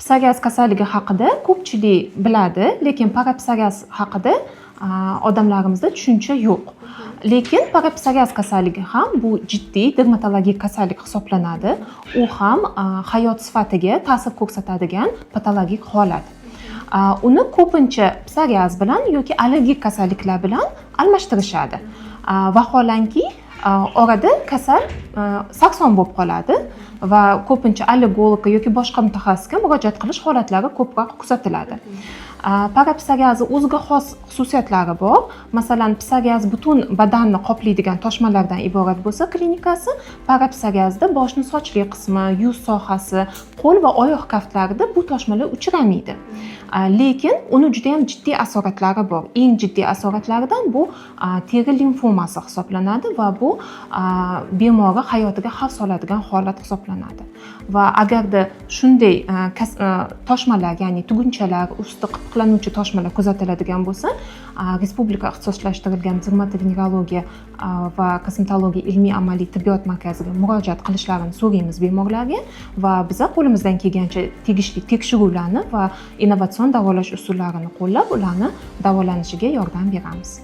Psoriaz kasalligi haqida ko'pchilik biladi, lekin parapsoriaz haqida odamlarimizda tushuncha yo'q. Lekin parapsoriaz kasalligi ham bu jiddiy dermatologik kasallik hisoblanadi. U ham hayot sifatiga ta'sir ko'rsatadigan patologik holat. Uni ko'pincha psoriaz bilan yoki allergik kasalliklar bilan almashtirishadi. Vaholanki, orada kasal sarson bo'lib qoladi va ko'pincha allergologga yoki boshqa mutaxassisga murojaat qilish holatlari ko'proq kuzatiladi. Parapsoriazni o'ziga xos xususiyatlari bor. Masalan, psoriaz butun badanni qoplaydigan toshmalardan iborat bo'lsa klinikasi, parapsoriazda boshni sochli qismi, yuz sohasi, qo'l va oyoq kaftlarida bu toshmalar uchramaydi. Lekin uni juda ham jiddiy asoratlari bor. Eng jiddiy asoratlaridan bu teri limfomasi hisoblanadi va bu bemorni hayotiga xavf soladigan holat hisoblanadi. Va agarda shunday toshmalar, ya'ni tugunchalar, usti qitiqlanuvchi toshmalar kuzatiladigan bo'lsa, Respublika ixtisoslashtirilgan dermatovenerologiya va kosmetologiya ilmiy amaliy tibbiyot markaziga murojaat qilishlarini so'raymiz bemorlarga va biza qo'limizdan kelgancha tegishli tekshiruvlarni va innovatsion davolash usullarini qo'llab, ularni davolanishiga yordam beramiz.